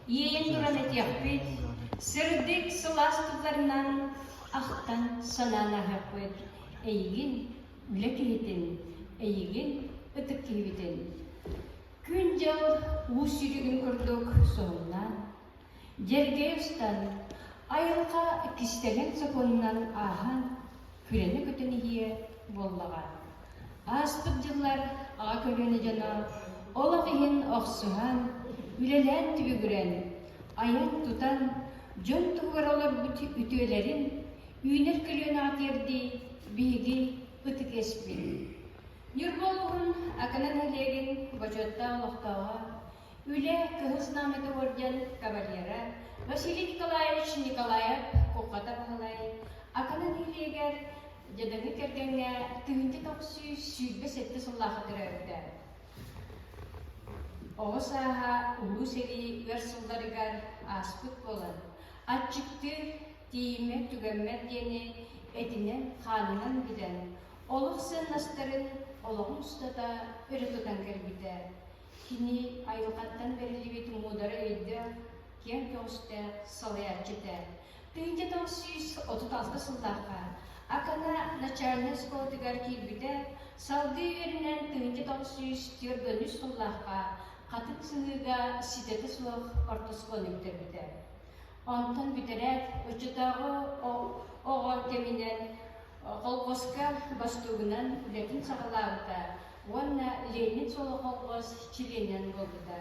Иэйэн туран этиэхпит, сырдык сылаас тылларынан ахтан санаан ааһыахпыт эйигин, үлэ киһитин, эйигин, ытык киһибитин. Күн-дьыл уу сүүрүгүн курдук суһумнаан, Дьэргэйэ устан, айылҕа кистэлэҥ сокуонунан ааһан, күрэни көтөн иһиэ буоллаҕа. Ааспыт дьыллар аҕа көлүөнэ дьоно олох иһин охсуһан, үлэлээн түбүгүрэн, айан-тутан, дьон туһугар олорбут үтүөлэрин үүнэр көлүөнэҕэ тиэрдии биһиги ытык иэспит. Ньурба улууһун Акана нэһилиэгин бочуоттаах олохтооҕо Үлэ Кыһыл Знамята орден кавалера Василий Николаевич Николаев Куххата Баһылай Акана нэһилиэгэр дьадаҥы кэргэҥҥэ 1927 сыллаахха төрөөбүтэ. Оҕо сааһа Улуу сэрии ыар сылларыгар ааспыт буолан, аччыктыыр, тиийиммэт-түгэммэт диэни этинэн-хаанынан билэн, олох сыаннастарын олоҕун устата өрө тутан кэлбитэ. Кини айылҕаттан бэриллибит муударай өйдөөх, киэҥ көҕүстээх салайааччы этэ. 1936 сыллаахха Акана начальнай оскуолатыгар киирбитэ, салгыы үөрэнэн 1943 сыллаахха Хатыҥ Сыһыыга ситэтэ суох орто оскуоланы бүтэрбитэ. Онтон бүтэрээт, оччотооҕу оҕо кэминэн колхозка бостуугунан үлэтин саҕалаабыта уонна Ленин суола колхоз чилиэнинэн буолбута.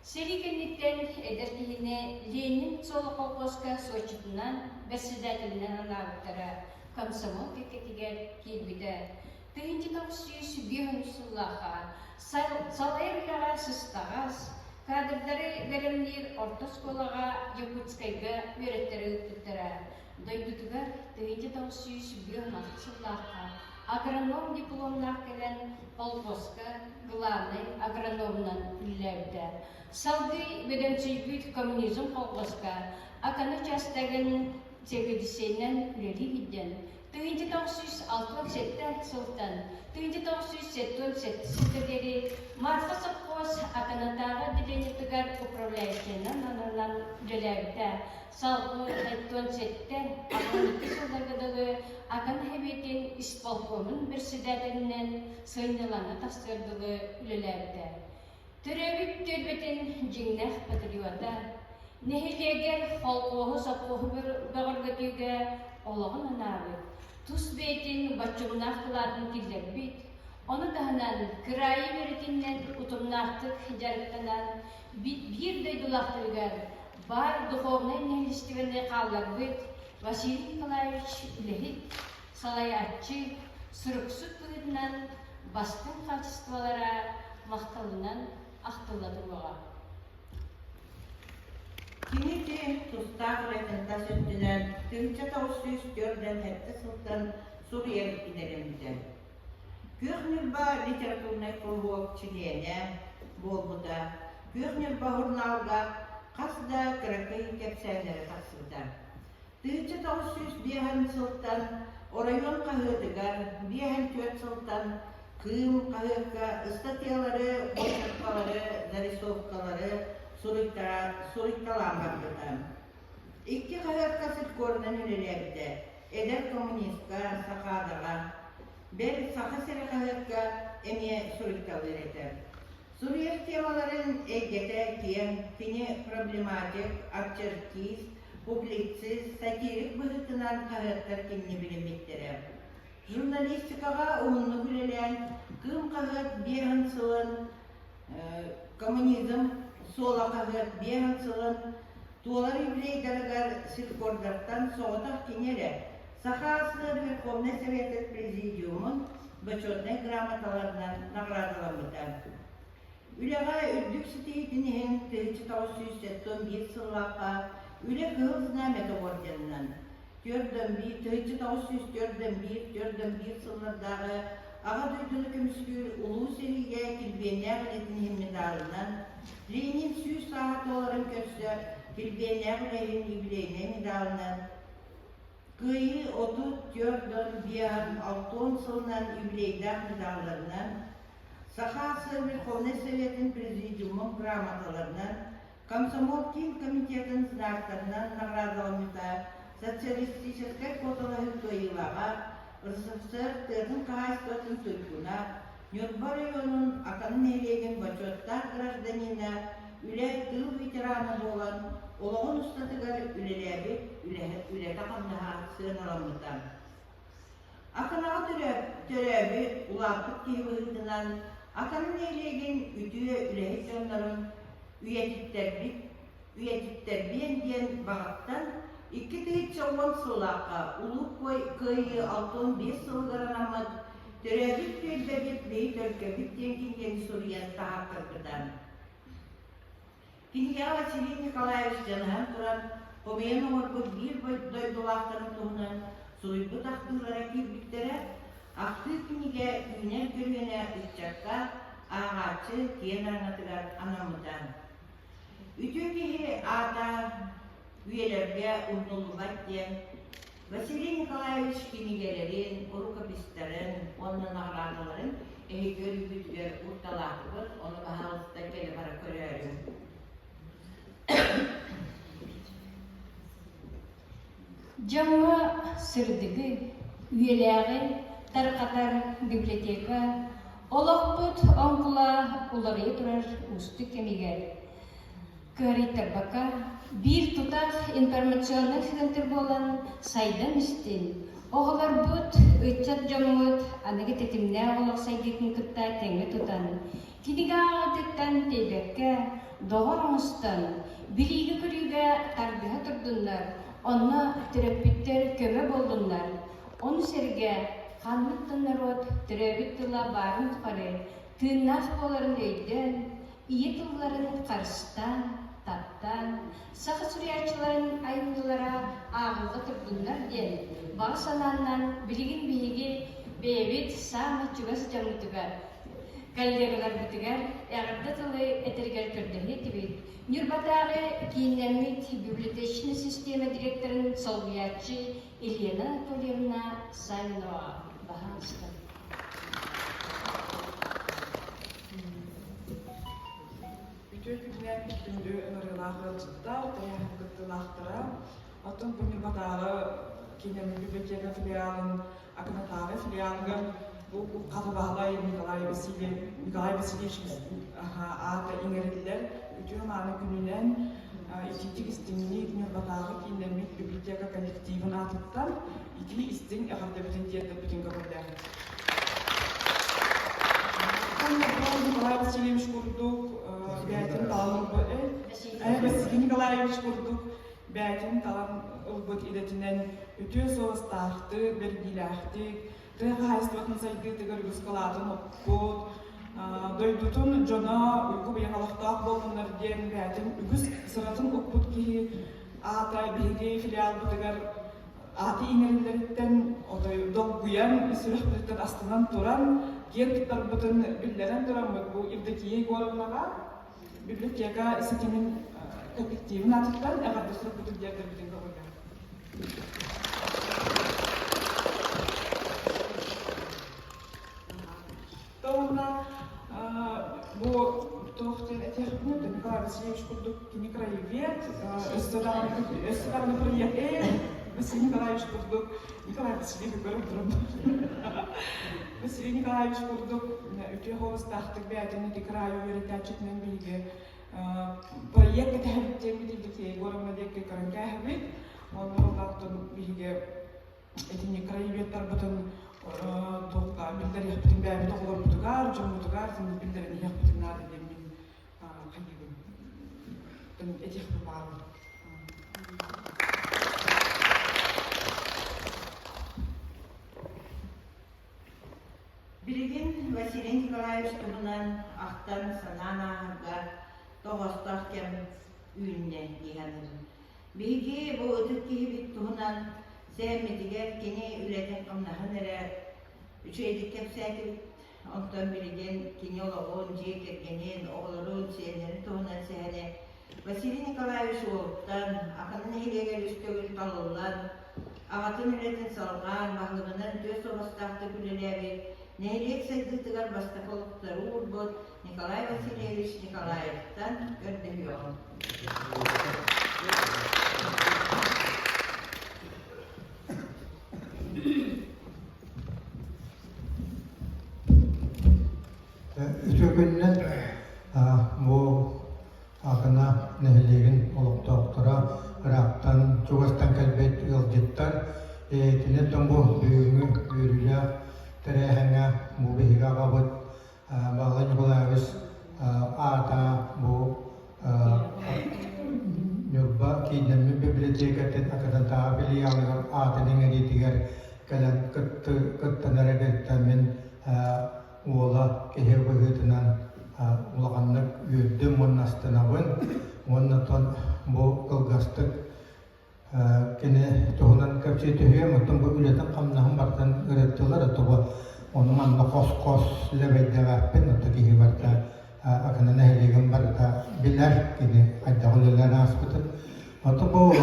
Сэрии кэнниттэн эдэр киһини Ленин суола колхозка суотчутунан, бэрэссэдээтэлинэн анаабыттара, комсомол кэккэтигэр киирбитэ. 1905 сыллаахха салайар үлэҕэ сыстаҕас, кадрдары бэлэмниир орто оскуолаҕа Якутскайга үөрэттэрэ ыыппыттара. Дойдутугар 1956 сыллаахха агроном дипломнаах кэлэн колхозка главнай агрономунан үлэлээбитэ. Салгыы бөдөҥсүйбүт коммунизм колхозка Акана учаастагын сэбиэдиссэйинэн үлэлии сылдьан 1967 сылтан 1977 сылга диэри Марфа сопхуос Аканатааҕы отделениетыгар управляющайынан ананан үлэлээбитэ. Салгыы 77 82 сылларга дылы Акан Сэбиэтин исполкомун бэрэссэдээтэлинэн сынньалаҥҥа тахсыар дылы үлэлээбитэ. Төрөөбүт түөлбэтин дьиҥнээх патриота, нэһилиэгэр холкуоһу, сопхуоһу бөҕөргөтүүгэ олоҕун анаабыт, тус бэйэтин боччумнаах кылаатын киллэрбит, ону таһынан кыраайы үөрэтиннэн утумнаахтык дьарыктанан биир дойдулаахтарыгар баар духовнай нэһилиэстибэни хаалларбыт Василий Николаевич үлэһит, салайааччы, суруксут быһыытынан бастыҥ хаачыстыбалара махталынан ахтылла туруоҕа. Кини ити тустаах үлэтин тас өттүнэн 1947 сылтан суруйар идэлэммитэ. Күөх Ньурба литературнай куруһуок чилиэнэ буолбута, Күөх Ньурба сурунаалга хас да кыракый кэпсээннэрэ тахсыбыта. 1905 сылтан оройуон хаһыатыгар, 54 сылтан Кыым хаһыакка ыстатыйалары, быыстапкалары, зарисовкалары суруйталаан барбыта. Икки хаһыакка сыткорунан үлэлээбитэ, Эдэр коммунистка, Сахаадаҕа, бэл Саха сирэ хаһыакка эмиэ суруйталыыр этэ. Суруйар темаларын эйгэтэ киэҥ, кини проблематик, очеркист, публицист, сатирик быһыытынан хаһыаттар кинини билиммиттэрэ. Журналистикаҕа уһуннук үлэлээн, Кыым хаһыат биэһин сылын, Коммунизм суола хаһыат биэһин сылын туолар юбилейдарыгар селькордартан соҕотох кини эрэ Саха АССР Верховнай Советын Президиумун Бочуотунай грамоталарынан наҕараадаламмыта. Үлэҕэ үрдүк ситиһиитин иһин 1971 сыллаахха Үлэ Кыһыл Знамята орденынан, 1904 401 сыллардааҕы Аҕа дойдуну көмүскүүр Улуу сэриигэ килбиэннээх үлэтин иһин медалынан, Ленин 100 сааһа туоларын көрсө килбиэннээх үлэ иһин юбилейнай медалынан, Кыайыы 34 сылынан юбилейдаах медалларынан, Саха АССР Верховнай Советын Президиумун грамоталарынан. Комсомол Киин комитетын знактарынан наҕараадаламмыта, социалистическай куоталаһыы кыайыылааҕа, РСФСР тыатын хаһаайыстыбатын туйгуна, Ньурба оройуонун Акана нэһилиэгин бочуоттаах гражданина, үлэ, тыыл ветерана буолан, олоҕун устатыгар үлэлээбит үлэтэ-хамнаһа сыаналаммыта. Аканаҕа төрөөбүт, улааппыт киһи быһыытынан Акана нэһилиэгин үтүө үлэһит дьоннорун үйэтиттэрбит, үйэтиттэрбиэн диэн баҕаттан 2010 сыллаахха Улуу Кыайыы 65 сылыгар анаммыт Төрөөбүт түөлбэбит биһи төлкөбүт диэн кинигэни суруйан таһааттарбыта. Кинигэҕэ Василий Николаевич дьаныһан туран хомуйан оҥорбут биир дойдулаахтарын туһунан суруйбут ахтыылара киирбиттэрэ, ахтыы кинигэ үүнэр көлүөнэ ыччакка, ааҕааччы киэҥ араҥатыгар анаммыта. Үтүө киһи аата үйэлэргэ умнуллубат диэн Василий Николаевич кинигэлэрин, рукопистарын уонна наҕараадаларын эһиги өрүүгүтүгэр уурталаатыбыт, ону баһаалыста кэлэ-бара көрөөрүҥ. Дьоҥҥо сырдыгы, үйэлээҕи тарҕатар библиотека олохпут оҥкула уларыйа турар уустук кэмигэр Кыарыйтарбакка, биир тутаах информационнай центр буолан сайдан истин, оҕолорбут, ыччат дьоммут аныгы тэтимнээх олох сайдыытын кытта тэҥҥэ тутан, кинигэ ааҕыытыттан тэйбэккэ, доҕор оҥостон, билиигэ-көрүүгэ тардыһа турдуннар, онно төрөппүттэр көмө буоллуннар, ону сэргэ ханнык да норуот төрөөбүт тыла баарын тухары тыыннаах буоларын өйдөөн, Ийэ тылларын харыстаан, таптаан, саха суруйааччыларын айымньылара ааҕылла турдуннар диэн баҕа санааннан билигин биһиги бэйэбит саамай чугас дьоммутугар, коллегаларбытыгар эҕэрдэ тылы этэригэр көрдөһүө этибит. Ньурбатааҕы кииннэммит библиотечнай систиэмэ директорын солбуйааччы Елена Анатольевна Савинова баһаалыста. Үтүө күнүнэн күндү ыҥырыылаах ыалдьыттар, тэрээһин кыттыылаахтара, оттон бу Ньурбатааҕы киинэммит библиотека филиалын Акынатааҕы филиалыгар бу Хата Баһылай Николай Васильевич, Николай Васильевич аата иҥэриллэр үтүө мааны күнүнэн итиитик истиҥник Ньурбатааҕы кииннэммит библиотека коллективын аатыттан итии истиҥ эҕэрдэбитин тиэрдэрбитин көҥүллээхпит. Николай Васильевич курдук бэйэтин талан ылбыт Василий Николаевич курдук бэйэтин талан ылбыт идэтинэн үтүө суобастаахтык, бэрдиилээхтик, тыа хаһаайыстыбатын сайдыытыгар үгүс кылаатын укпут, дойдутун дьоно уйгу-быйаҥ олохтоох буоллуннар диэн бэйэтин үгүс сыратын укпут киһи аата биһиги филиалбытыгар ааты иҥэриллэриттэн отой долгуйан, сүрэхпититтэн астынан туран, киэн туттарбытын биллэрэн тураммыт бу Евдокия Егоровнаҕа библиотека ситимин коллективин аатыттан эҕэрдэ сурукпутун тиэрдэрбитин көҕүлээн. Уонна бу туох диэн этиэхпиний, Николай Васильевич курдук кини краевед, өссө даҕаны өссө даҕаны проект Василий Николаевич курдук Николай Васильевич көрөн туран Василий Николаевич курдук үтүө холустаахтык бэйэтин ити кыраайы үөрэтээччитинэн биһиги проект кэтэһэбит диэммит Евдокия Егоровна диэки көрөн кээһэбит. Онно улааттан биһиги итини краеведтарбытын туохха биллэриэхпитин бэйэбит оҕолорбутугар, дьоммутугар итини биллэрин иһиэхпитин наада диэммин хайыыбын этиэхпин баҕарабын. Билигин Василий Николаевич туһунан ахтан санаан ааһарга тоҕоостоох кэм үүннэ дии саныыбын. Биһиги бу ытык киһибит туһунан сэһэммитигэр кини үлэтин-хамнаһын эрэ үчүгэйдик кэпсээтибит. Онтон билигин кини олоҕун, дьиэ кэргэнин, оҕолорун, сиэннэрин туһунан сэһэни Василий Николаевич уолуттан, Акана нэһилиэгэр үс төгүл талыллан, аҕатын үлэтин салҕаан, баһылыгынан үтүө суобастаахтык үлэлээбит. нэһилиэк сайдыытыгар бастакы олуктары уурбут Николай Васильевич Николаевтан көрдөһүөҕүҥ. Үтүө күнүнэн бу Акана нэһилиэгин олохтоохторо ыраахтан чугастан кэлбит ыалдьыттар итинэн бу бүгүҥҥү үөрүүлээх тэрээһиҥҥэ бу биһиги аҕабыт Баһылай Николаевич аата бу Ньурба кииннэммит библиотекатын Акадантааҕы филиалыгар аатын иҥэриитигэр кэлэн кыттан эрэ мин уола киһи быһыытынан улаханнык үөрдүм уонна астынабын уонна оттон бу кылгастык кини туһунан кэпсии түһүөм оттон бу үлэтин-хамнаһын барытын ырыттылар тобо ону манна хос-хос лэбэйдэбэппин ото киһи барыта Акана нэһилиэгин барыта билэр кини хайдах үлэлээн ааспытын ото бу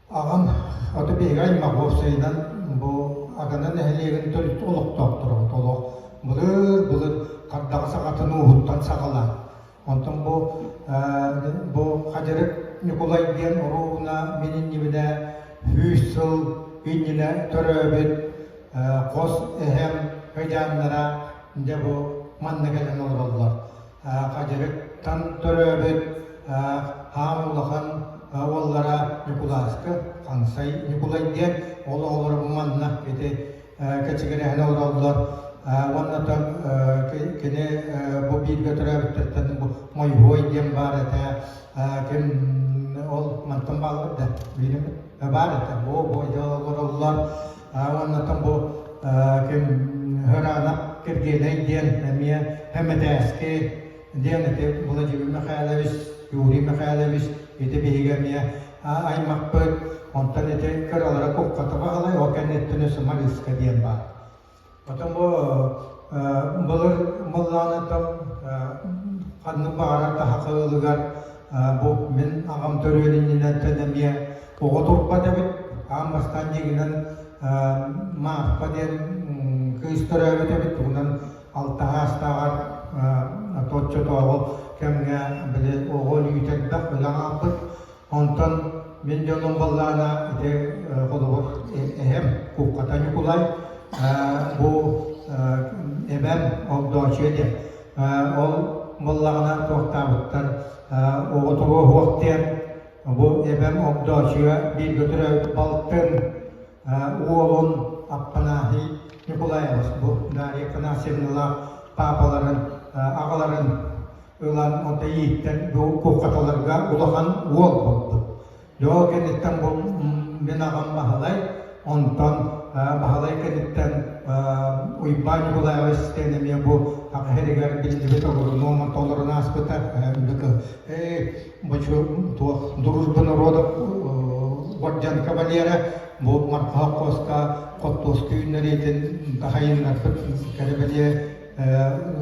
Аҕам ото биһиги аймах уопсайынан бу Агана нэһилиэгин төрүт олохтоохторо олох былыр-былыр хардаҕас аҕатын ууһуттан саҕалаан онтон бу бу Хадьырык Ньукулай диэн оруобуна мин иннибинэ 100 сыл иннинэ төрөөбүт хос эһэм кыдьааннара дьэ бу манна кэлэн олороллор. Хадьырыктан төрөөбүт хаан улахан уоллара Ньукулааскы, Хаҥсай Ньукулай диэн ол оҕолоро бу манна ити кэчигирэһэн олороллор. Уонна кини бу бииргэ төрөөбүттэртэн бу Мойһуой диэн баар этэ. Ким ол мантан бааллар да биирим баар этэ. Бу бу олороллор. Уонна бу ким Хыраанап Киргиэлэй диэн эмиэ Хэмэтээски диэн ити Владимир Михайлович, Юрий Михайлович ити биһиги эмиэ аймахпыт. Онтон ити кыралара куххата баҕалай, ол кэнниттэн өссө Малиска диэн баар. Потом бу былыр быллаанатым ханнык баҕарар таһа ыалыгар бу мин аҕам төрүөн иннинэн эмиэ оҕо турбат эбит. Аан бастаан дьиҥинэн Марфа диэн кыыс төрөөбүт эбит. Тугунан алтаһаастааҕар оччотооҕу кэмҥэ били оҕо өлүүтэ элбэх үлэ аҕалбыт. Онтон мин дьонум буоллаҕына ити холобур эһэм Куукката Ньукулай бу эбэм Огдоочуйа диэн ол буоллаҕына туохтаабыттар оҕо туруо суох диэн бу эбэм Огдоочуйа бииргэ төрөөбүт балтын уолун Аппанаһий Ньукулаевич бу Дарья Афанасьевналаах паапаларын аҕаларын ылан онто ииттэн бу куххаталарга улахан уол буолбут. Дьоо кэнниттэн бу мин аҕам Баһылай, онтон Баһылай кэнниттэн Уйбаан Ньукулаевич диэн эмиэ бу Саха сиригэр биллибит агроном толорун ааспыта. Бу туох дружба народов уордьан кавалера бу Марха холкуоска хортуоска үүннэриитин тахайыннарбыт кэрэ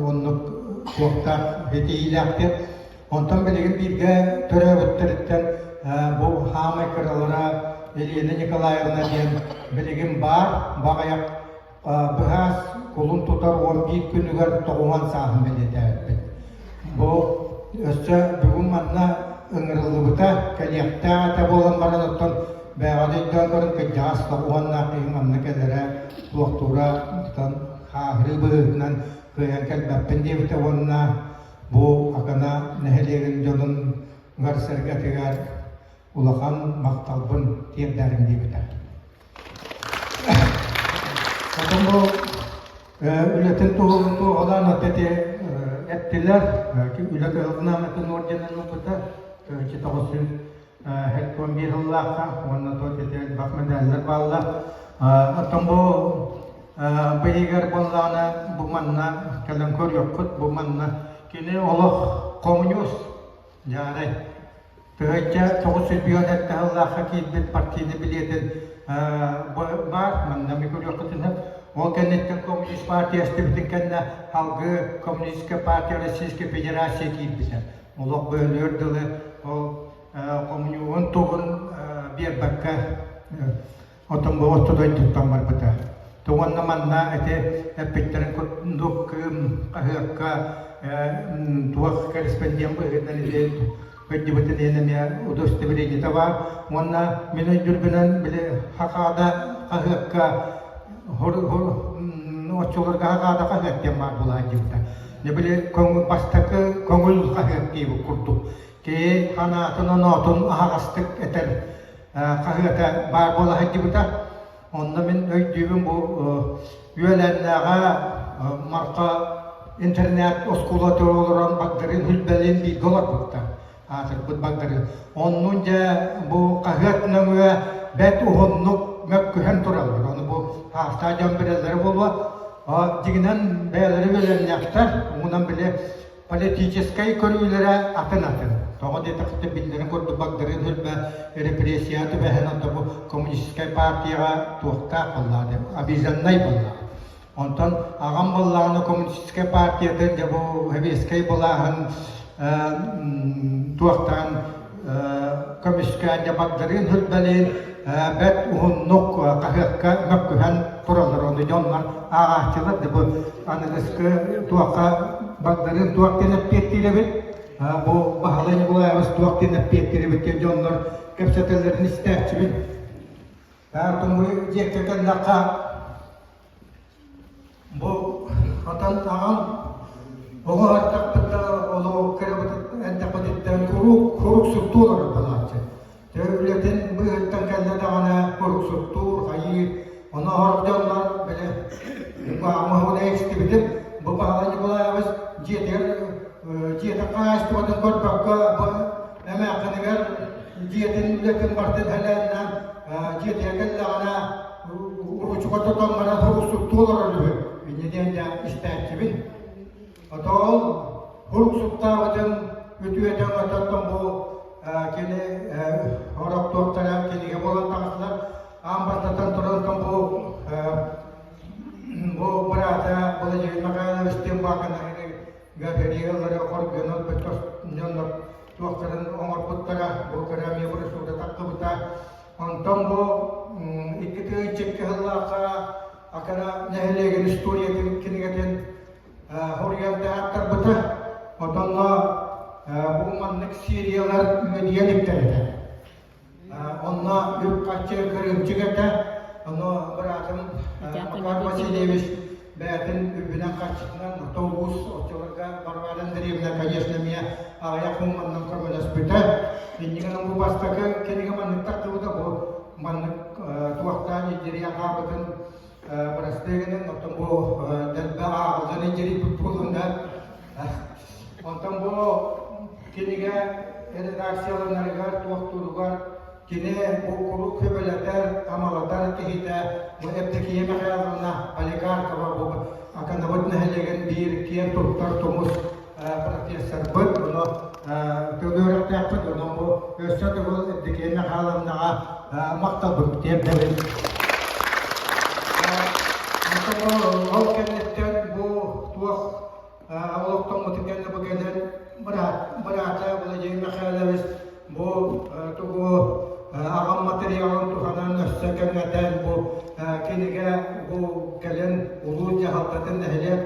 оннук туохтаах этиилээхтэр. Онтон билигин бииргэ төрөөбүттэриттэн бу хаамай кыралара Елена Николаевна диэн билигин баар баҕайах быһаас кулун тутар 11 күнүгэр тоҕуһан сааһын бэлиэтээбиппит. Бу өссө бүгүн манна ыҥырыллыбыта кэлиэхтээх этэ буолан баран оттон бэйэҕэ өйдөөн көрөн кырдьаҕас тоҕуһаннаах киһи манна кэлэрэ туохтуура Хааһырыы быһыытынан кыайан кэлбэппин диэбитэ уонна бу Акана нэһилиэгин дьонун сэргэтигэр улахан махталбын тиэрдэрим диэбитэ. Потом бу үлэтин туһунан туоһулаан эти эттилэр үлэ кыһылнааматын орденын ылбыта 900 Хеккон биир сыллаахха уонна то ити элбэх медаллар бааллар. Оттон бу быйыгар буоллаҕына бу манна кэлэн көрүөххүт бу манна кини олох коммунист дьаарай тыһыынча 957 сыллаахха киирбит партийнай билиэтин баар манна ми көрүөххүтүн сөп. Ол кэнниттэн коммунист партия эстибитин кэннэ салгыы Коммунистическая партия Российской Федерации киирбитэ. Олох бөөлүөр дылы ол хомуньууһун тугун биэрбэккэ отон бу орто дойдуттан барбыта. Тугунна манна ити эппиттэрин курдук хаһыакка туох корреспондент быһыытынан ити өйдүбүтүн иһин эмиэ удостоверениета баар. Уонна мин өйдүүрбүнэн били Хахаада хаһыакка оччолорго Хахаада хаһыат диэн баар буолаат диэбитэ. Дьэ били бастакы көҥүл хаһыат диэбит курдук. Киһи санаатын-оноотун аһаҕастык этэр хаһыата баар буола сылдьыбыта. Онно мин өйдүүбүн бу үөлээннээҕэ Марха интернет оскуолатыгар олорон Багдарыын Хүлбэлиин бииргэ олорбуттар. Аатырбыт Багдарыын. Оннун дьэ бу хаһыат нөҥүө бэрт уһуннук мөккүһэн тураллар. Ону бу хаастаах дьон билэллэрэ буолуо. Дьиҥинэн бэйэлэрэ үөлэннээхтэр. Уҥунан били политическай көрүүлэрэ атын-атын. Тоҕо диэтэххэ биллэрин курдук Багдарыын Хүлбэ репрессияҕа түбэһэн онто бу коммунистическай партияҕа туохтаах буоллаҕа диэн обиженнай буоллаҕа. Онтон аҕам буоллаҕына коммунистическай партиятын дьэ бу сэбиэскэй былааһын туохтаан көмүскээн дьэ Багдарыын Хүлбэлиин бэрт уһуннук хаһыакка мөккүһэн тураллар. Ону дьоннор ааҕааччылар да бу аныгыскы туохха Багдарыын туох диэн эппиэттиир эбит, бу Баһылай Николаевич туох диэн эппиэттиир эбит диэн дьоннор кэпсэтэллэрин истээччибин. Тумуй дьиэккэ кэллэххэ Бу отон аҕам оҕо ардахпыта олоҕу кырабыт куруук куруук суттуу олорор буолааччы. Үлэтин быыһыттан кэллэ даҕаны куруук суттуур, хайыыр. Ону оһох дьоннор били аҕам истибитим бу Баһылай Николаевич дьиэтигэр дьиэтин хаһаайыстыбатын көрбөккө бу эмээххинигэр дьиэтин үлэтин барытын хэлээннээн дьиэтигэр кэллэҕинэ Уруучука тутан баран хуруксуттуу олорор үһү. Инньэ диэн дьэ истээччибин. Отоол хуруксуттаабытын үтүөтэн ототтон бу кини орох туохтара кинигэ буолан таҕыстылар. Аан бастатан туран бу бу быраата Владимир Михайлович Тимбаканайы Гавриэллары хоргунан дьоннор туохтарын оҥорбуттара, бу кыра эмиэ брошюра тахсыбыта. Онтон бу 2 тыһыынча сыллаахха Акана нэһилиэгин историятын кинигэтин хоруйан таһааттарбыта. Отонно бу маннык сериялар үөдүйэн иптэр этэ. Онно үп-харчы кырыымчык этэ. Ону быраатым Макар Васильевич бэйэтин үбүнэн-харчытынан орто улуус оччолорго Варвара Андреевна, конечно, эмиэ аҕыйах муҥманнан көмөлөспүтэ. Иннигинэн бу бастакы кинигэ маннык тахсыбыта бу маннык туохтаан илдьирийэн хаалбытын бырастыы гынан, оттон бу дэлбэ ааҕыллан илдьирийбит буолунна. Онтон бу кинигэ редакцияланарыгар, туохтууругар кини бу куруук көмөлөтөр, амалатар киһитэ бу Евдокия Михайловна Поликарпова бу Аканабыт нэһилиэгин биир киэн туттар тумус профессорбыт, ону тыл үөрэхтээхпит, онон бу өссө төгүл Евдокия Михайловнаҕа махталбын тиэрдэбин. Ол кэнниттэн бу туох олохтоммутун кэннэ бу кэлэн быраата Владимир Михайлович бу тугу аҕам материалын туһанан өссө кэҥэтэн бу кинигэ бу кэлин улуус дьаһалтатын нэһилиэк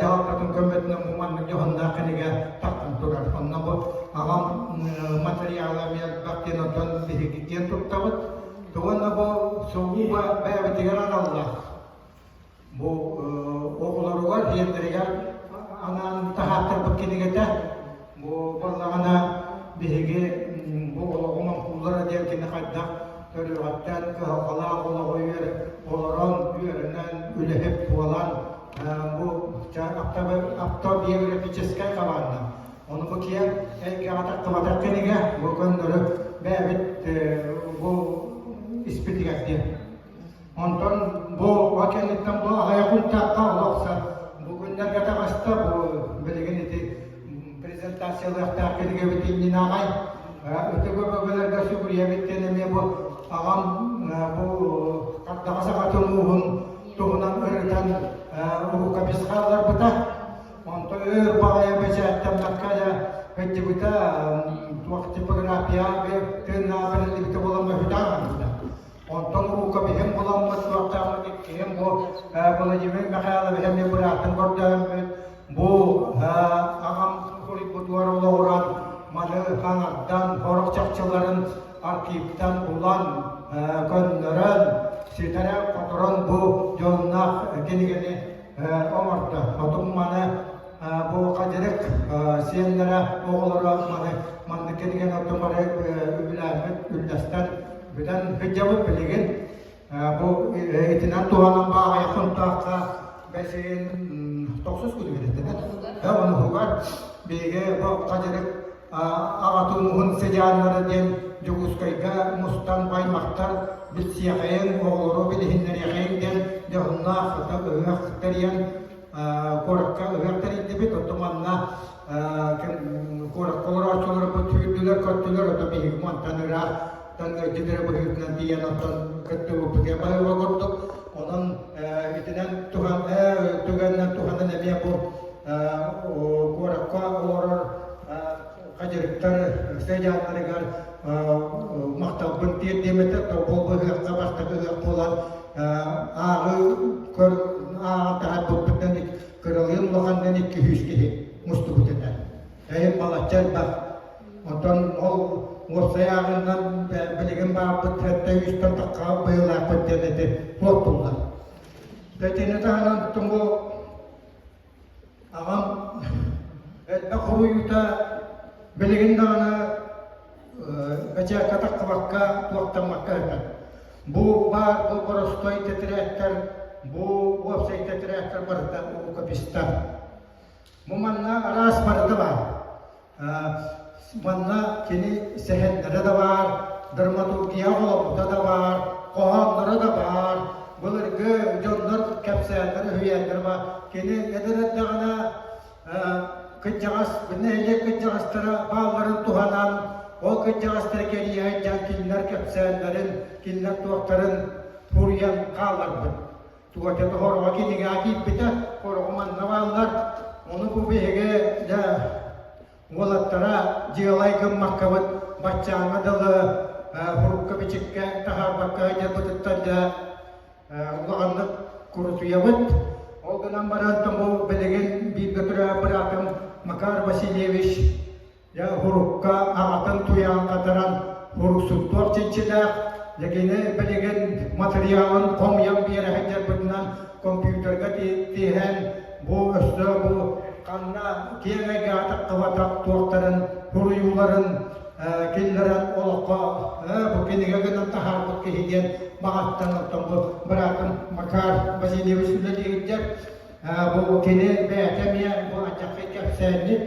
дьаһалтатын көмөтүнэн бу маннык дьоһуннаах кинигэ тахсан турар. Онно бу аҕам материала эмиэ элбэх диэн оттон биһиги киэн туттабыт. Уонна бу сугуба бэйэбитигэр аналлаах. Бу оҕолоругар, ийэлэригэр анаан таһааттарбыт кинигэтэ. Бу буоллаҕына биһиги бу олоҕум оҥкуллара диэн кини хайдах төрүөҕүттэн кыһалҕалаах олоҕу олорон, үөрэнэн, үлэһит буолан бу автобиографическай хабаанна. Ону бу киэҥ эйгэҕэ тахсыбатах кинигэ бу көннөрү бэйэбит бу испитигэр диэн. Онтон бу кэнниттэн бу аҕыйах күнтээххэ олохсор бу күннэргэ таҕыста бу билигин ити презентациялыахтаах кинигэбит иннинэ аҕай ытык өбүгэлэргэ сүгүрүйэбит диэн эмиэ бу аҕам бу хардаҕас аҕатын ууһун туһунан ырытан рукопись хаалларбыта. Онтон өр баҕайы бэчээттэммэккэ эрэ кыттыбыта туох типография тыыннаах бэриллибитэ буолан мөһүтэ аҕалбыта. Онтон рукопиһым буламмыт суохтааммыт иккиһим бу Владимир Михайлович эмиэ быраатын көрдөһөммүт, бу аҕам суруйбутугар олоҕуран маны хаҥардан, сорох чахчыларын архивтан булан, көннөрөн, ситэрэн-хоторон бу дьонноох кинигэни оҥордо. Хотун маны бу хадьырык сиэннэрэ, оҕолоро маны маннык кинигэни оттон бары үбүлээммит, үллэстэн бүтэн сылдьабыт билигин. Бу итинэн туһанан бааҕайа хонтоохха бэсин тохсус күнүгэр этэ. Онуһугар биһиги бу хадьырык аҕатын уһун сыдьааннара диэн Дьокуускайга мустан баймахтар билсиэхэйин, оҕолору билиһиннэриэхэйин диэн дьоһуннаах ыһыах тэрийэн куоракка ыһыах тэрийдибит. Оттон манна куоракка олорооччуларбыт сүүрдүлэр, көттүлэр, ото биһиги мантан ыраах ыалдьыт эрэ быһыытынан тиийэн оттон кыттыбыппытыгар баһыыба курдук. Онон итинэн туһан түгэнинэн туһанан эмиэ бу куоракка олорор хадьырыктар сыдьааннарыгар махталбын тиэрдиэм этэ. Тобол быһыахха бастакы ыһыах буолан ааҕыы көр ааҕан таһаарбыппыттан кыралыын улаханынан 200 киһи мустубут этэ. Эйим балачча элбэх. Онтон ол уопсай ааҕыннан билигин баарбыт сэттэ үстэн тахха быһыылаахпыт диэн ити суоттуллар. Итини таһынан бу аҕам элбэх хоруйуута билигин даҕаны бэчээккэ таххыбакка туохтаммакка ыытар. Бу баар бу боростой тэтэрээттэр, бу уопсай тэтэрээттэр барыта рукопистар. Бу манна араас барыта баар. Манна кини сэһэннэрэ да баар, драматургия холобута да баар, хоһоонноро да баар, былыргы дьоннор кэпсээннэр, үһүйээннэр баар. Кини эдэр эрдэҕинэ кырдьаҕас, нэһилиэк кырдьаҕастара баалларын туһанан, ол кырдьаҕастары кэрийэ сылдьан кинилэр кэпсээннэрин, кинилэр туохтарын суруйан хаалларбыт. Тугача хороҕо кинигэҕэ киирбитэ, хороҕо манна бааллар. Ону бу биһиги дьэ уолаттара дьыалай гыммаккабыт баччааҥҥа дылы сурукка-бичиккэ таһаарбакка сылдьарбытыттан дьэ улаханнык курутуйабыт. Ол гынан баран бу билигин бииргэ төрөөбүт быраатым Макар Васильевич Дьэ, урукка аҕатын туйаан хатаран, уруксуттуох чинчилээх, дьэ кини билигин матырыйаалын хомуйан биэрэ сылдьарбытынан компьютерга тиһэн, бу өссө бу ханна киэҥ эйгэҕэ таххыбатах туохтарын, суруйууларын киллэрэн олоххо бу кинигэ гынан таһаарбыт киһи диэн баҕаттан оттон бу быраатым Макар Васильевич үлэлиирдэр Бу кини бэйэтэ эмиэ бу аччаккай кэпсээнньит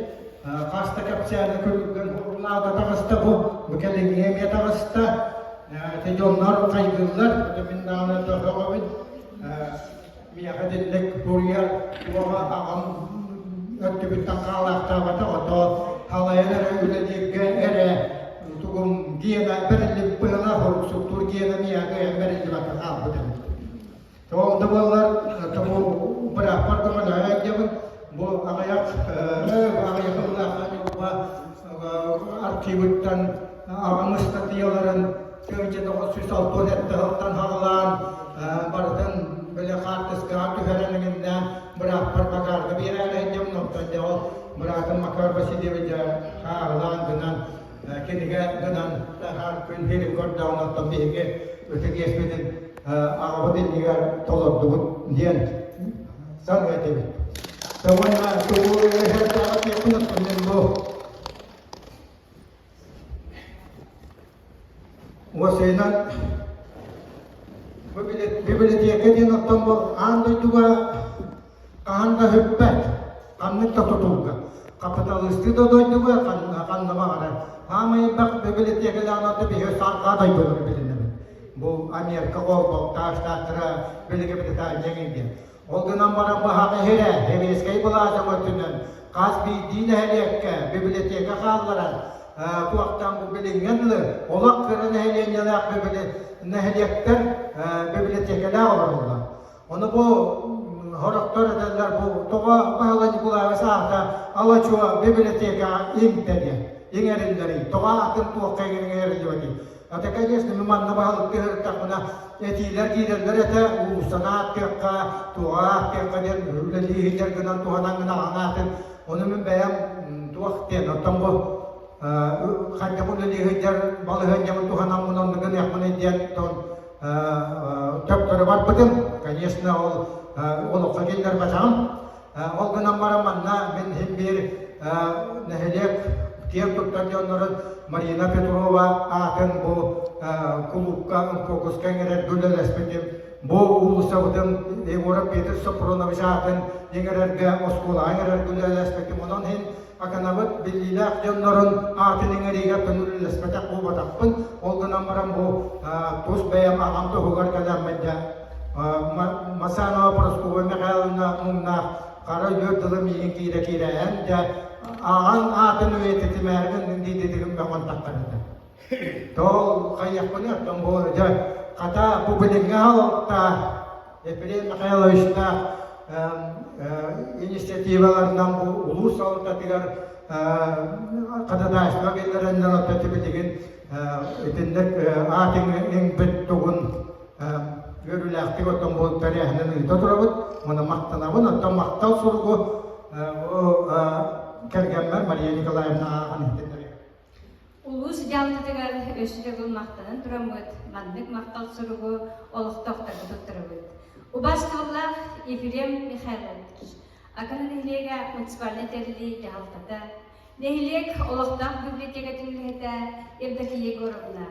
хас да кэпсээни күлүгүн сурунаалга таҕыста бу бу кэлиҥҥи эмиэ таҕыста ити дьоннор хайгыыллар мин даҕаны сөҕөбүн миэхэ итинник суруйар уоҕа аҕам өттүбүттэн хаалаахтаабата ото халайан эрэ үлэлииргэ эрэ тугум гиэнэ бэриллибит быһыылаах уруксуктуур гиэнэ миэхэ бэриллибэккэ хаалбыт эбит Ол да буоллар, бу бырааппар көмөлөһө сылдьабын. Бу аҕыйах аҕыйах сыллаахха Ньурба архивыттан аҕам ыстатыйаларын 1967 сылтан саҕалаан барытын били хаартыскаҕа түһэрэн иҥиннээн бырааппар Макарга биэрээри сылдьабын. Онтон дьэ ол быраатым Макар Васильевич хаарылаан гынан кинигэ гынан таһаар күн сирин көрдөҕүн оттон биһиги ытык иэспитин аҕабыт иннигэр толордубут диэн саныы этибит. Уонна тугу бу Уосайынан бибилэтиэкэ диэн оттон бу аан дойдуга хаһан да сүппэт, ханнык да тутулга. Хапыталыыстыы да дойдуга ханна баҕарар. Хаамай элбэх бибилэтиэкэлээх норуоту биһиги сарҕаа дойдулары билинэбит. Бу Америка холбоһуктаах штаттара билиги Британия диэн. Ол гынан баран баһаҕа иһирэ, сэбиэскэй былаас өҥөтүнэн хас биирдии нэһилиэккэ библиотека хаалларан туохтан бу билиҥҥэ дылы олох кыра нэһилиэнньэлээх нэһилиэктэр библиотекалаах олороллор. Ону бу сорохтор этэллэр бу тоҕо Баһылай Николаевич аата ала-чуо библиотекаҕа иҥтэ диэн иҥэриллэрий, тоҕо атын туохха иҥэриллибэтий? Ата, конечно, мин манна баһылыкка сырыттахпына этиилэр киирэллэр этэ, уулуссаны ааттыахха, туоҕа ааттыахха диэн үлэлии сылдьар гынан туһанан гына аҕаҥаатын. Ону мин бэйэм туох диэн, оттон бу хайдах үлэлии сылдьар балаһыанньабын туһанаммын оннук гыныахпыный диэн тон төптөрү барбытым. Конечно, ол олоххо киллэрбэтэҕим. Ол гынан баран манна мин иһин биир нэһилиэк киэн туттар дьоннорун Марина Петрова аатын бу кулуупка фокуска иҥэрэргэ үлэлэспитим. Бу уулуссабытын Егоров Петр Сопронович аатын иҥэрэргэ, оскуолаҕа иҥэрэргэ үлэлэспитим. Онон иһин Аканабыт биллиилээх дьоннорун аатын иҥэриигэ көҥүллэспэтэх буолбатахпын. Ол гынан баран бу тус бэйэм аҕам туһугар кэлэммин дьэ Масанова Прасковья Михайловна муҥнаах хара үөр дылы миигин киирэ-киирэ эн дьэ аҕаҥ аатын үйэтитимээригин диидигин мөҕөн таххарыта. Тол хайыахпыный оттон бу дьэ хата бу билиҥҥи аһылыкта Ефрем Михайловичтаах инициативаларынан бу улуус салалтатыгар ходатайство биллэрэннэр оттон билигин итинник аат иҥпит тугун үөрүүлээхтик оттон бу тэрээһинин ыыта турабыт уонна махтанабын оттон махтал суругу кэргэммэр Мария Николаевна ааҕан иһитиннэриэм. Улуус дьаһалтатыгар өссө төгүл махтанан тураммыт, маннык махтал суругу олохтоохторго туттарабыт. Убаастабыллаах Ефрем Михайлович, Акана нэһилиэгэ муниципальнай тэриллии дьаһалтата, нэһилиэк олохтоох библиотекатын үлэһитэ Евдокия Егоровна,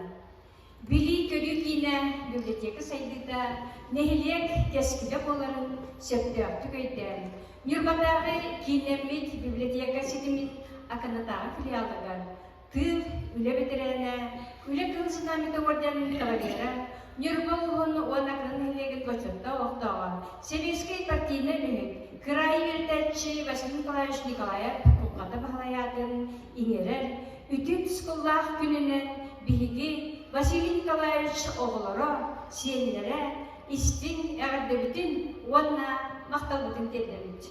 Билии-көрүү киинэ библиотека сайдыыта нэһилиэк кэскилэ буоларын сөптөөхтүк өйдөөн, Ньурбатааҕы кииннэммит библиотека ситимин Аканатааҕы филиалыгар тыыл, үлэ бэтэрээнэ, үлэ кыһыл знамята уордьанын кавалера, Ньурба улууһун уонна Акана нэһилиэгин бочуоттаах олохтооҕо, сэбиэскэй партийнай үлэһит, кыраайы үөрэтээччи Василий Николаевич Николаев Кулҕата Баһылай аатын иҥэрэр Үтүө тускуллаах күнүнэн биһиги Василий Николаевич оҕолоро, сиэннэрэ истиҥ эҕэрдэбитин уонна махталбытын тиэрдэбит.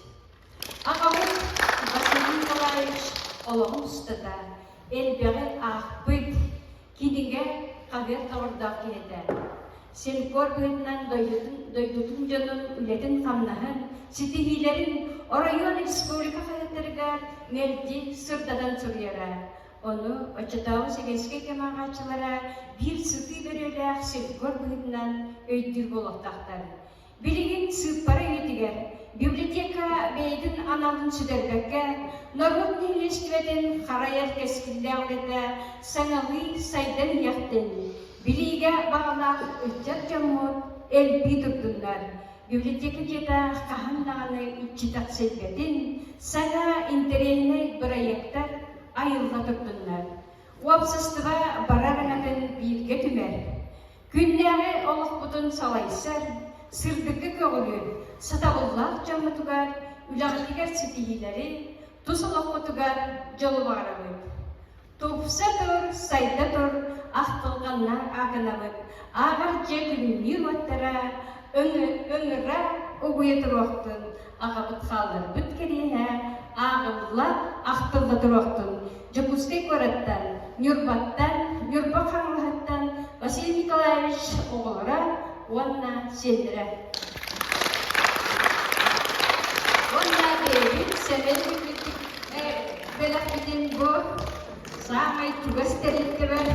Аҕабыт Василий Николаевич олоҕун устата элбэҕи аахпыт, кинигэ, хаһыат доҕордоох киһи этэ. Селькор быһыытынан дойдутун, дойдутун дьонун үлэтин-хамнаһын, ситиһиилэрин оройуон республика хаһыаттарыгар мэлдьи сырдатан суруйара. Ону оччотооҕу сэбиэскэй кэм ааҕааччылара биир сытыы бөрүөлээх селькор быһыытынан өйдүүр буолуохтаахтар. Билигин сыыппара үйэтигэр библиотека бэйэтин аналын сүтэрбэккэ, норуот нэһилиэстибэтин харайар кэскиллээх үлэтэ саҥалыы сайдан иһиэхтин, билиигэ баҕалаах ыччат дьоммут элбии турдуннар. Библиотека дьиэтэ хаһан даҕаны иччитэхсийбэтин, саҥа интэриэһинэй бырайыактар айылла турдуннар. Уопсастыба барар аҥатын бииргэ түмэр, Күннээҕи олохпутун салайсар, сырдыкка көҕүлүүр, сатабыллаах дьоммутугар, үлэҕитигэр ситиһиилэри, тус олоххутугар дьолу баҕарабыт. Тупса тур, сайда тур, ахтылҕаннаах аакынабыт, ааҕар дьиэ күннүүр уоттара, ыҥыра угуйа туруохтун, аҕабыт хаалларбыт кэриэһэ, ааҕылла, ахтылла туруохтун. Дьокуускай куораттан, Ньурбаттан, Ньурба Хаҥалаһыттан Василий Николаевич оҕолоро уонна сиэннэрэ. Уонна бэйэбит сэмэн бэлэхпитин бу саамай чугас тэрилтэбэр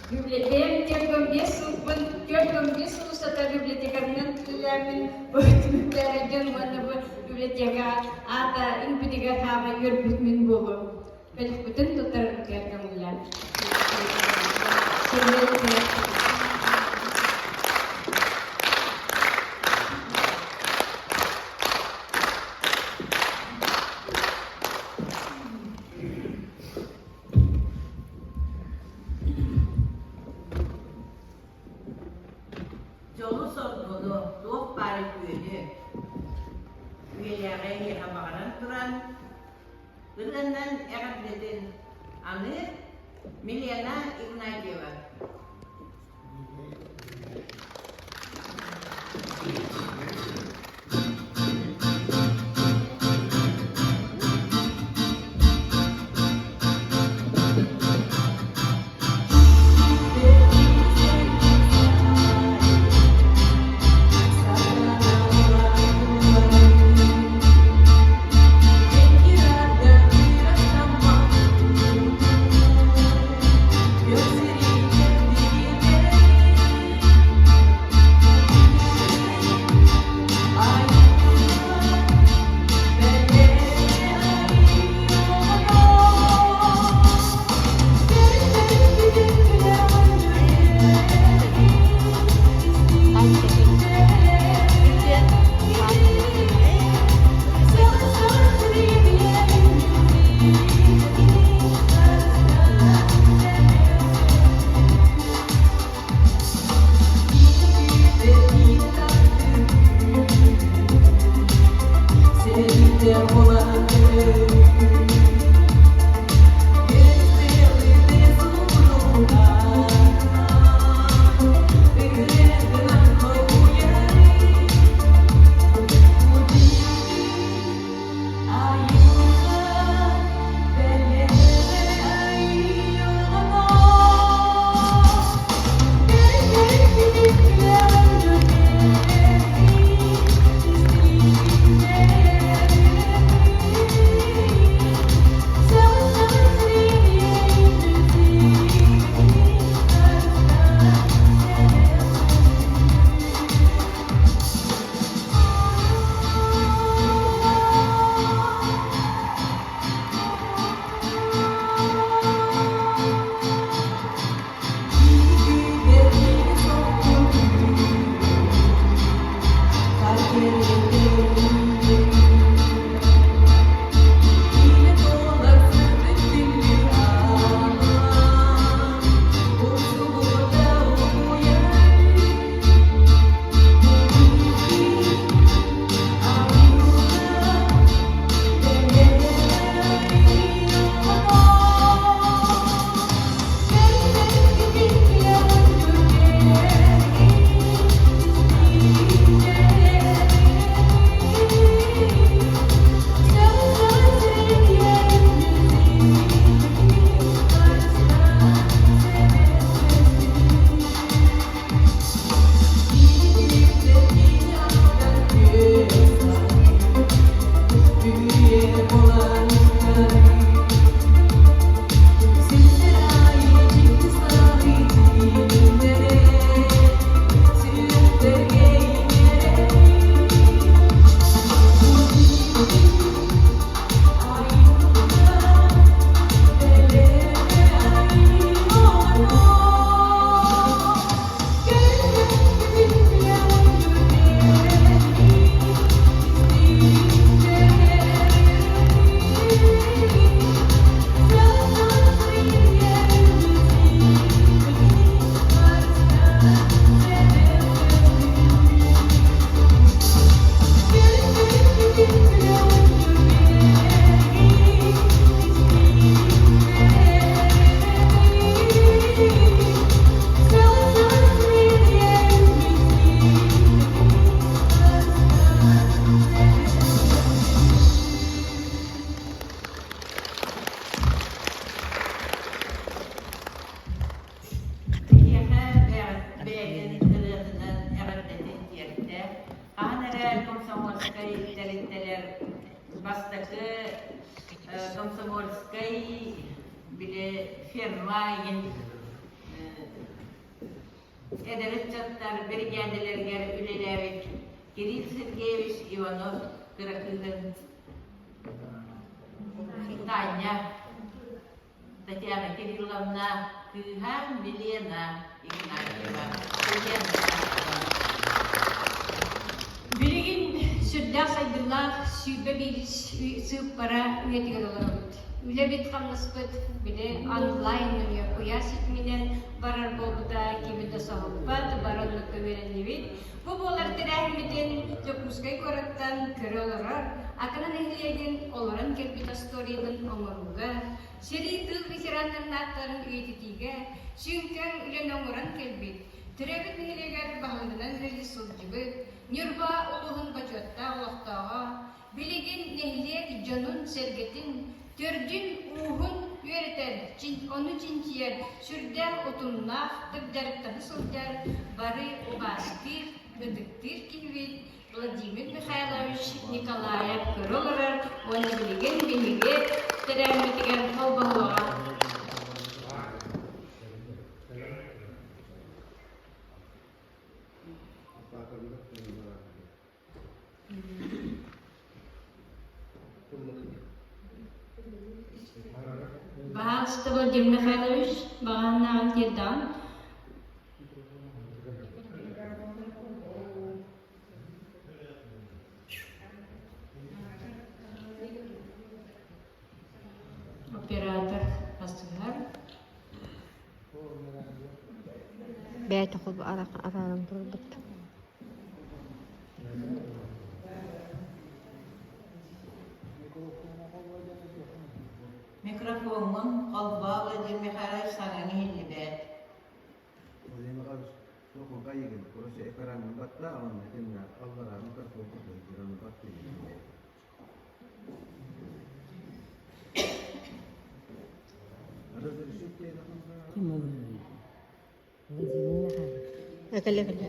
Бэйэм 45 сылбын, 45 сыл устата библиотекарынан үлэлээммин бу түмүктээрэргин уонна бу библиотека аата үҥпүтүгэр хаамай үөрбүт мин буолуом. Бэлэхпитин туттарарбытыгар көҥүллээн. Дьолу-соргуну, туох баар үтүөнү, үйэлээҕи эһиэхэ баҕаран туран, ырыаннан эҕэрдэтин аны Милена Игнатьева. Бастакы комсомольскай били ферма игин эдэр ыччаттар биригээдэлэригэр үлэлээбит Кирилл Сергеевич Иванов кыра кыыһын Таня Татьяна Кирилловна кыыһа Милена Игнатьева. Билигин сүрдээх сайдыылаах 21 сыыппара үйэтигэр олоробут. Үлэбит-хамнаспыт били онлайн нөҥүө куйаар ситиминэн барар буолбута кими да соһуппат, бары оннукка үөрэннибит. Бу буолар тэрээһиммитин Дьокуускай куораттан көрө олорор Акана нэһилиэгин олорон кэлбит остуоруйатын оҥорууга, сэрии тыыл ветераннарын ааттарын үйэтитиигэ сүҥкэн үлэни оҥорон кэлбит, төрөөбүт нэһилиэгэр баһылыгынан үлэлии сылдьыбыт Ньурба улууһун бочуоттаах олохтооҕо, билигин нэһилиэк дьонун-сэргэтин төрдүн-ууһун үөрэтэр, ону чинчийэр сүрдээх утумнаахтык дьарыктана сылдьар, бары убаастыыр, ытыктыыр киһибит Владимир Михайлович Николаев көрө олорор уонна билигин биһиги тэрээһиммитигэр холбоһуоҕа. Баһаалыста Владимир Михайлович, баҕаһынааҕын тиэрдэҕин. Оператор асыһар. Бэйэтэ арааран турбут. Микрофоҥҥун холбоо Владимир Михайлович саҥаҥ иһиллибэт. Кэлэ кэлэ.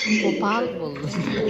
Опал буоллун.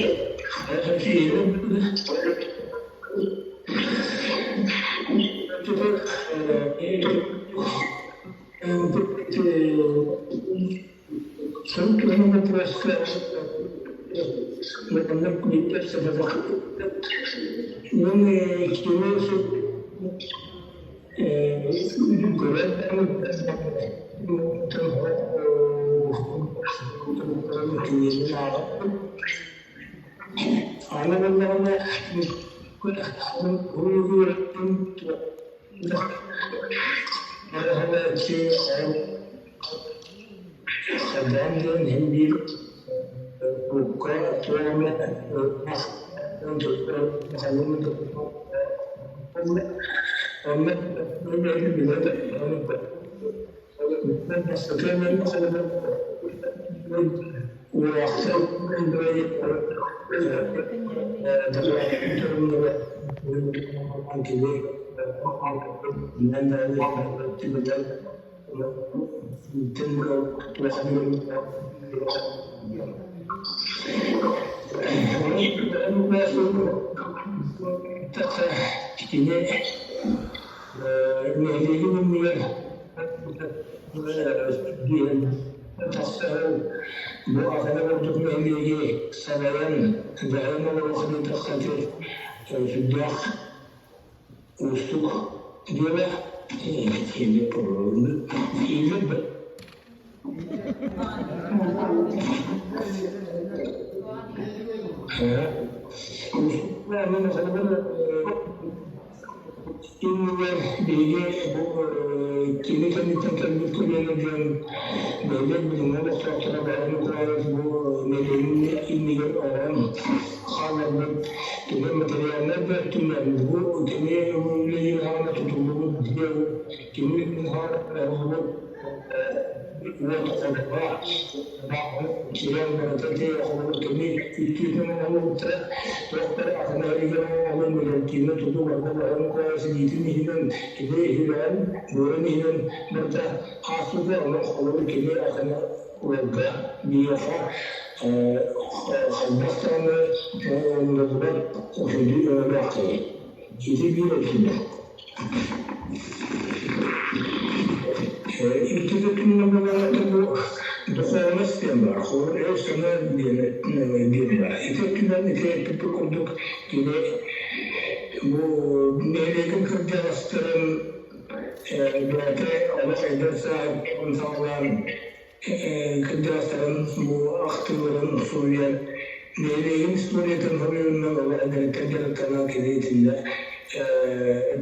Нэһилиэгин историятын хоруйунан олох эдэриттэн дьарыктанан кини итиннэ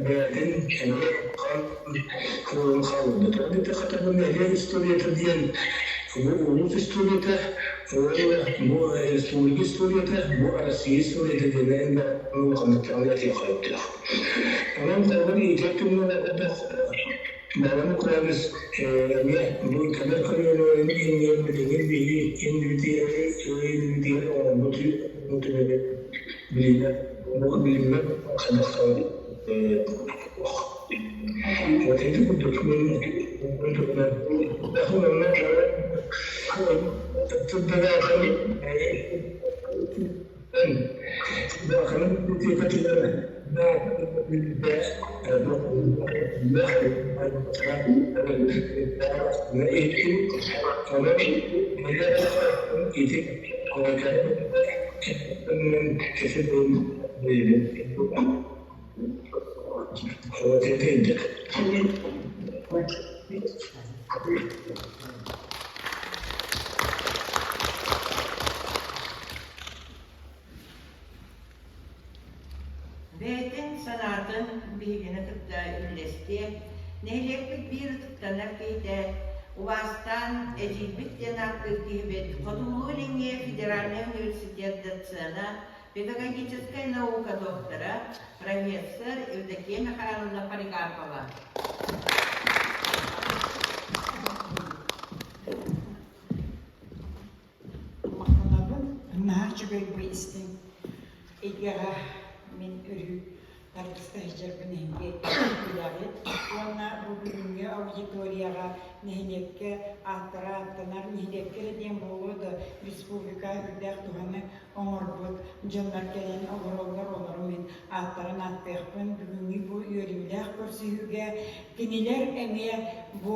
бэйэтин эмиэ улахан кыылын хаалларбыта. Диэтэххэ бу нэһилиэк историята диэн бу улуус историята уонна бу республика историята, бу Россия историята диэн улаханнык даҕаны этиэххэ сөптөөх. Онон холобур иитэр түмүгүн Баҕаны Кравец эмиэ бу кэлэр көлүөнэлэрин иннигэр билигин биһиги иннибитигэр оҥорбут түмүгү билиммэт билиммэт хайдахтаах Вот ити курдук Бэйэтин санаатын биһигини кытта үллэстиэ, нэһилиэкпит биир ытыктанар киһитэ, убаастаан эдьиийбит диэн ааттыыр киһибит Хотугулуу-Илиҥҥи федеральнай университет доцена, педагогическай наука доктора, профессор Евдокия Михайловна Поликарпова. Махтанабын. Наһаа үчүгэй бу истиҥ эйгэҕэ мин өрүү тардыста сылдьарбын эһиги билэҕит. Уонна бу бүгүҥҥү аудиторияҕа нэһилиэккэ ааттара ааттанар, нэһилиэккэ эрэ диэн буолуо да, республика үрдээх туһаны оҥорбут дьоннор кэлэн олороллор, олору мин ааттарын ааттыахпын. Бүгүҥҥү бу үөрүүлээх көрсүһүүгэ кинилэр эмиэ бу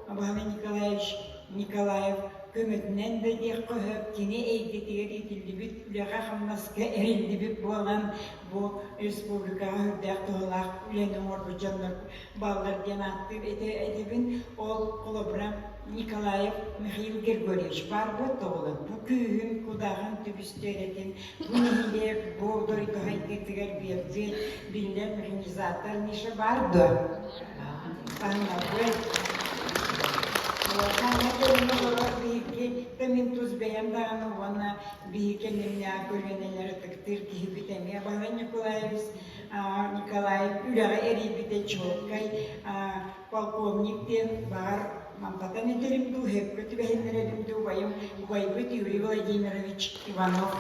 Баһылай Николаевич Николаев көмөтүнэн да диэххэ сөп, кини эйгэтигэр иитиллибит үлэҕэ-хамнаска эриллибит буолан, бу республикаҕа сүрдээх туһалаах үлэни оҥорбут дьоннор бааллар диэн ааттыыр этэбин. Ол холобура Николаев Михаил Григорьевич баар буолла бу күүһүн, кудаҕын түбүстүөрэтин, бу нэһилиэк, бу дойду хайдыытыгар биэрбит биллэр механизатор Миша баар дуо? Таҥнарбыт. Саҥа көлүөнэ олорор биһиги да мин тус бэйэм даҕаны уонна биһиги кэнниннээх көлүөнэлэр ытыктыыр киһибит эмиэ Баһылай Николаевич Николаев үлэҕэ эрийбитэ чуолкай полковник диэн баҕар мантатан этэрим дуу, сөпкө түбэһиннэрэрим дуу убайым убайбыт Юрий Владимирович Иванов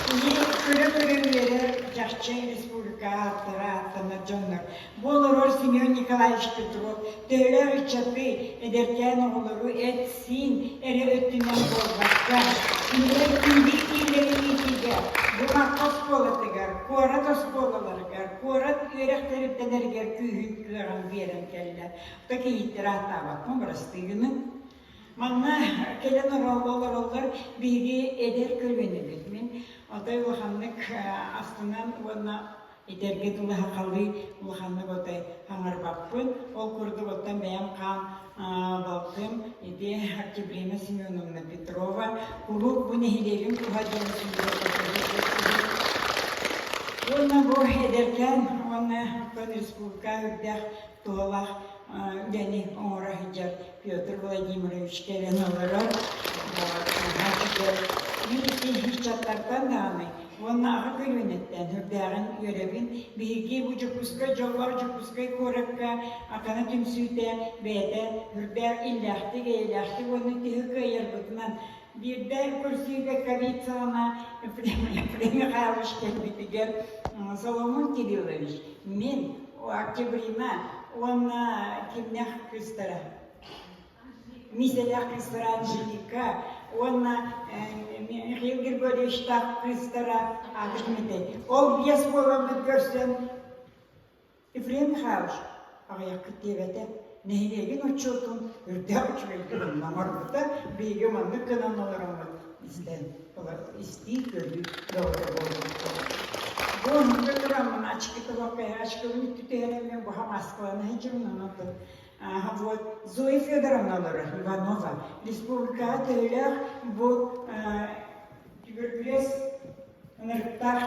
Кини көрө-көрө үөрэр чахчы республика ааттара ааттанар дьоннор. Бу олорор Семен Николаевич Петров төһөлөөх ыччаты, эдэркээн оҕолору эт-сиин эрэ өттүнэн буолбакка, кинилэр киирии киилэрин иитиигэ бу Марха оскуолатыгар, куорат оскуолаларыгар, куорат үөрэх тэрилтэлэригэр күүһүн кыаҕын биэрэн кэллэ. То кийииттэр ааттаабаппын, бырастыы гыныҥ. Манна кэлэн олороллор биһиги эдэр көлүөнэбит. Мин отой улаханнык астынан уонна этэргэ дылы сахалыы улаханнык отой хаҥарбаппын. Ол курдук оттон бэйэм хаан балтым ити Октябрина Семеновна Петрова куруук бу нэһилиэгим туһа диэн Уонна бу эдэркээн уонна оттон республика үрдээх туһалаах үлэни оҥоро сылдьар Петр Владимирович кэлэн олорор. Мин ити ыччаттартан даҕаны уонна аҕа көлүөнэттэн үрдээҕин үөрэбин. Биһиги бу Дьокуускай дьоллоох Дьокуускай куоракка Акана түмсүүтэ бэйэтэ үрдээх иллээхтик, эйэлээхтик уонна төһө кыайарбытынан Биирдэ көрсүүгэ ковид саҕана Ефрем Михайлович кэлбитигэр Соломон Кириллович, мин, Октябрина уонна кимнээх кыыстара Миисэлээх кыыстара Анжелика уонна Михаил Григорьевичтаах кыыстара Аадык Митэй. Ол биэс буоламмыт көрсөн Ефрем Михайлович аҕыйахпыт диэбэтэ, нэһилиэгин отчуотун үрдээх үчүгэйдик оҥорбута, биһиги маннык гынан олороммут истэн, истии-көрүү бөҕөтө буолбуппут. Бу оннука тураммын ачки тобоккай ачкыбын үттүтүһэрэммин буха Москваны сылдьабын онон Ага, вот Зоя Федоровна олорор, Иванова. Республикаҕа төһөлөөх бу туберкулез ынырыктаах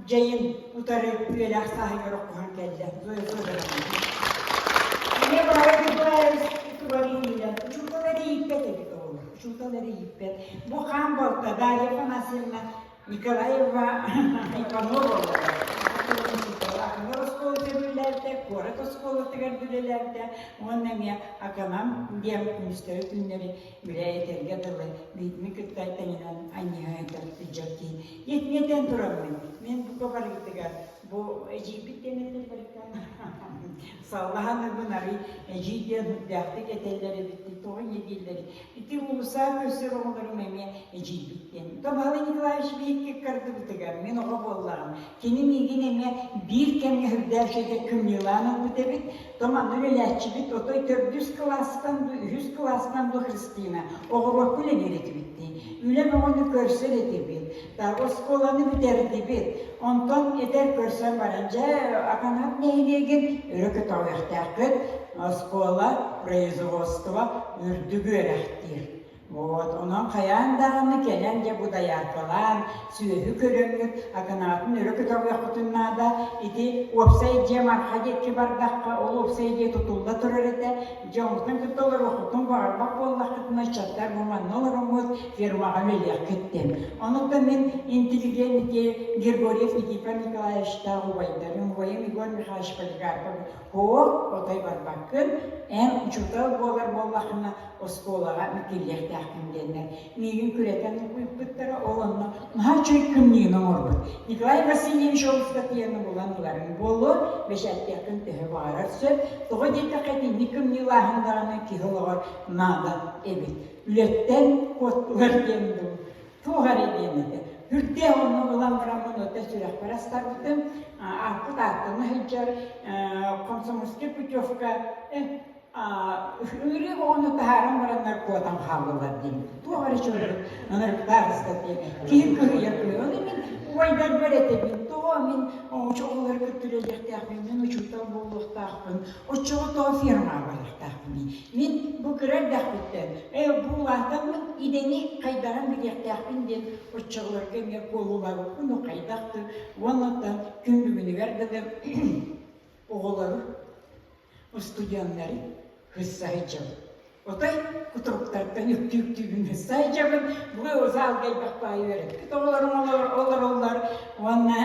дьайын утары үөлээх сааһыгар оххуһан кэллэ Зоя Федоровна. Эмиэ Баайа Николаевич Туваринина учуутал эрэ ииппэт эбит оҕолор, учуутал эрэ ииппэт. Бу хаан балта Дарья Афанасьевна Николаева Иванова олорор. Акынар оскуолатыгар үлэлээбитэ, куорат оскуолатыгар үлэлээбитэ уонна эмиэ Аканам диэн күнүстэри түүннэри үлэ этэргэ дылы биһигини кытта тэҥинэн анньыһа этэр сылдьар киһи. Итиннэтэн тураммын, мин бука барыгытыгар бу эдьиийбит диэн этэллэриттэн саллаһан ылбын арый эдьиий диэн үрдээхтик этэллэр эбит тоҕо инньэ дииллэрий Ити уулусса көрсөр оҕолорум эмиэ эдьиийбит диэн. Баһылай Николаевич биһикки ыккардыбытыгар мин оҕо буоллаҕым. Кини миигин эмиэ биир кэмҥэ үрдээх үчүгэйдик кымньыылаан ылбыт эбит. То манна үлэлээччибит отой төрдүс кылаастан дуу, үһүс кылаастан дуу Христина оҕуруокка үлэлиир этибит дии. Үлэ бөҕөнү көрсөр этибит. Так оскуоланы бүтэрдибит. Онтон этэр көрсөн баран дьэ Аканат нэһилиэгин өрө көтөҕүөхтээххит. Оскуола, производство үрдүк үөрэхтиир. Вот, онон хайаан даҕаны кэлэн дьэ бу дояркалаан, сүөһү көрөҥҥүт, аканаатын өрө көтөҕүөххүтүн наада. Ити уопсай дьиэ Марха диэки бардахха, ол уопсай дьиэ тутулла турар этэ. Дьэ онтон кытта олоруоххутун баҕарбат буоллаххытына, ыччаттар бу манна олороҥҥут, фермаҕа үлэлиэххит диэн. Онуттан мин интеллигент ити Григорьев Никифор Николаевичтаах убайдарым, убайым Егор Михайлович Поликарпов Һуох, отой барбаккын, эн учуутал буолар буоллаххына оскуолаҕа миккиллиэхтээххин диэннэр миигин күрэтэн ыыппыттара, ол онно наһаа үчүгэй кымньыыны оҥорбут. Николай Васильевич ол ыстатыйаны булан ыларыҥ буолуо, бэчээттиэххин төһө баҕарар сөп. Тоҕо диэтэххэ итинник кымньыылааһын даҕаны киһи олоҕор наада эбит. Үлэттэн куоттулар диэн дуу, Туох эрэ диэн этэ. Үрдээх онно ылан бараммын отой сүрэхпэр астарбытым. Ааппыт ааттана сылдьар комсомольскай путевка ыарыы оҕону таһааран бараннар куотан хааллылар диэн. Туох эрэ чөлүк ынырыктаах ыстатыйа. Киһи кыһыйар кыһыйар. Ону мин убайдарбар этэбин. Тоҕо мин оҕолору кытта үлэлиэхтээхпин, мин учуутал буолуохтаахпын, оччоҕо тоҕо фермаҕа барыахтаахпыный? Мин бу кыра эрдэхпиттэн ээ бу улаатаммын идэни хайдаҕын билиэхтээхпин диэн оччолорго эмиэ куолулаабыппын ну хайдах да уонна оттон күн бүгүнүгэр дылы оҕолору устудьуоннары хысса сылдьабын. Отой кутуруктартан үктүү-үктүүбүн хысса сылдьабын. Бу залга элбэх баайы үөрэппит оҕолорум олороллор уонна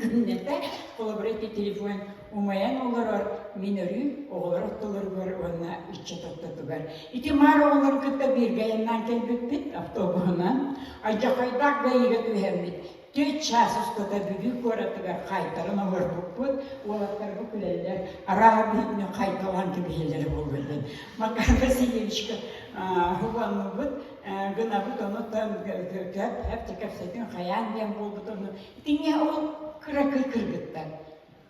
күннэтэ холобура ити телефон Умайан олорор мин өрүү оҕолор ортолоругар уонна ыччат ортотугар. Ити маар оҕолору кытта бииргэ айаннаан кэлбиппит автобуһунан. Алдьархайдаах ГАИга түһэммит. Түөрт чаас устата Бүлүү куоратыгар хаайтаран олорбуппут. Уолаттарга күлэллэр. Арааһа биһигини хайталаан кэбиһэллэрэ буолуо диэн. Макар Васильевичка уһуганныбыт гынабыт онуттан көп кэпсэтин хайаан диэн буолбут ону итинҥэ ол кыракый кыргыттар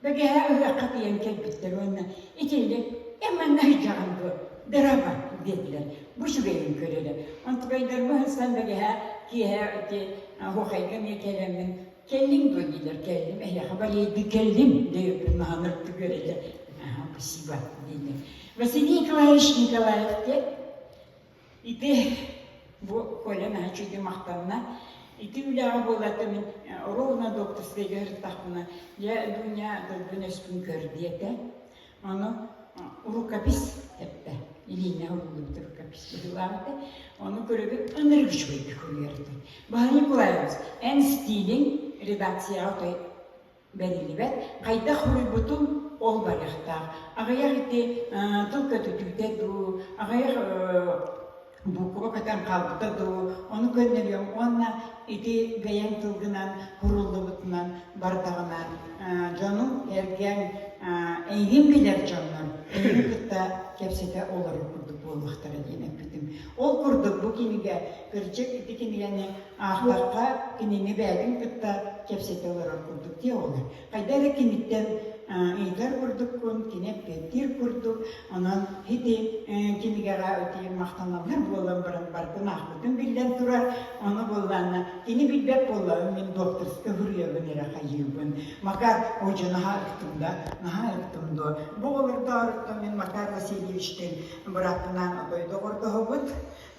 Бэгэһээ ыһыахха тиийэн кэлбиттэр уонна итиилик эн манна сылдьаҕын дуо, дыраба диэтилэр. Бу үчүгэйин көр эрэ. Онтукайдарбы сылсан бэгэһээ киэһэ ити оһуохайга эмиэ кэлэммин кэллиҥ дуо диилэр. Кэллим, эһиэхэ балейдыы кэллим диэбиппин маһан ыртык үөрэллэр. Аха, спасибо дииллэр. Василий Николаевич Николаев диэн Ити бу Коля наһаа үчүгэй махтанна. Ити үлэҕэ буолаата мин ровно докторскайга сырыттахпына, дьэ Дуня дойдун өспүн көр диэтэ. Ону рукопись эттэ. Илиинэ угуллубут рукопись быһыылаах этэ. Ону көрөбүт ынырык үчүгэйдик суруйар этэ. Баһылай Николаевич, эн стилиҥ редакцияҕа отой бэриллибэт. Хайдах суруйбутум ол барыахтаах. Аҕыйах ити тыл көтүтүүтэ дуу, аҕыйах буукуба көтөн хаалбыта дуу, ону көннөрүөм уонна ити бэйэҥ тылгынан куруллубутунан бардаҕына дьону эргэн эйигин билэр дьоннор эйигин кытта кэпсэтэ олорор курдук буолуохтара диэн эппитим. Ол курдук бу кинигэ кырдьык ити кинигэни Аахтахха кинини бэйэтин кытта кэпсэтэ олорор курдук дии оҕолор. Хайда эрэ киниттэн ыйытар курдуккун, кини эппиэттиир курдук. Онон ити кинигэҕэ ити махтаналлар буолан баран барытын аахпытым биллэн турар. Ону буоллаанна кини билбэт буоллаҕым мин докторскай суруйабын эрэ хайыыбын. Макар одьу наһаа ыктым да, наһаа ыктым дуо. Бу оҕолордооруттан мин Макар Васильевичтыын бырааппынаан отой доҕордоһобут.